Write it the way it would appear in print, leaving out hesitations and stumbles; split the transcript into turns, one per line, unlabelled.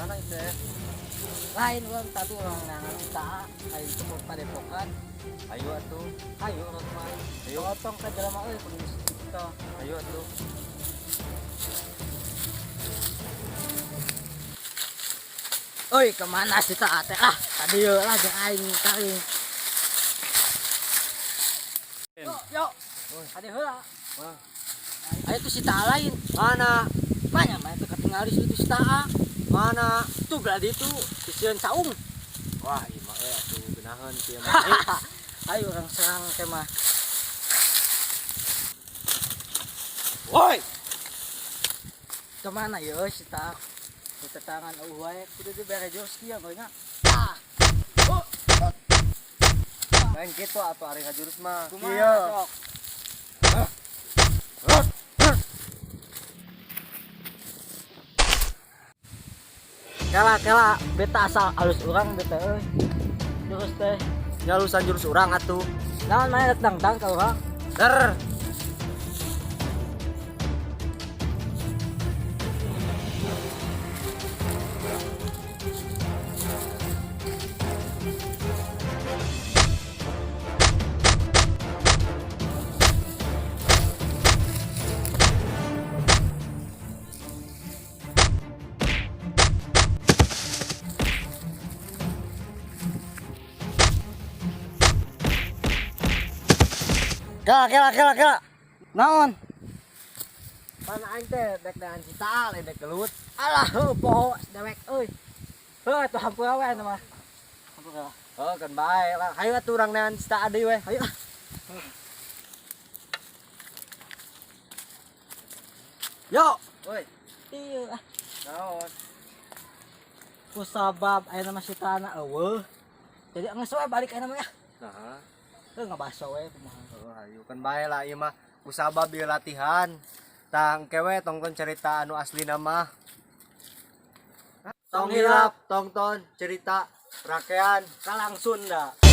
Mana itu ya?
Lain urang tadi urang nangan si Taa, ayo itu mau padepokan.
Ayo atuh.
Ayo urang mah.
Ayo.
Otong ka jelema euy kudu kita.
Ayo atuh.
Oi, kemana si Taa teh? Ah, tadi yeuh lah jeung aing kali. Yo, yo. Ade heula.
Wah.
Ayo tuh si Taa lain.
Mana?
Banyak mah itu ketinggalan itu si Taa.
Mana?
Tuh berarti itu sieun saung.
Wah, ieu mah euy atuh geunaheun kieu mah.
Ayo orang serang teh mah.
Woi.
Kemana ya si Taa? Di tetangan eueuh wae kudu dibere jurus kieu mah nya. Ah. Oh,
Main kitu atuh ari ngajurus mah.
kumaha
Kieu.
sok? Kela kela beta asal alus urang beta euy. Jurus teh.
Nyalusan jurus urang atuh.
Naon mah rek dangdang ka urang?
Der.
Kela kela kela kela. Naon?
Pan aing teh dek dengan si Taa lain dek gelut.
Alah, heuh poho dewek euy. Heuh atuh hampura we anu mah. Hampura.
Oh, kan bae lah. Hayu atuh urang neangan si Taa deui we.
Ayo ah. Yo.
Woi.
Iya ah.
Naon?
Ku sabab aya nama si Tana eueuh. Jadi geus we balik aya nama ya.
Nah,
Heuh ngabaso we kumaha.
oh, hayu kan bae lah ieu mah kusabab ieu latihan. Tah engke we tongton cerita anu asli nama. Tong hilap tongton cerita rakean
Kalang Sunda.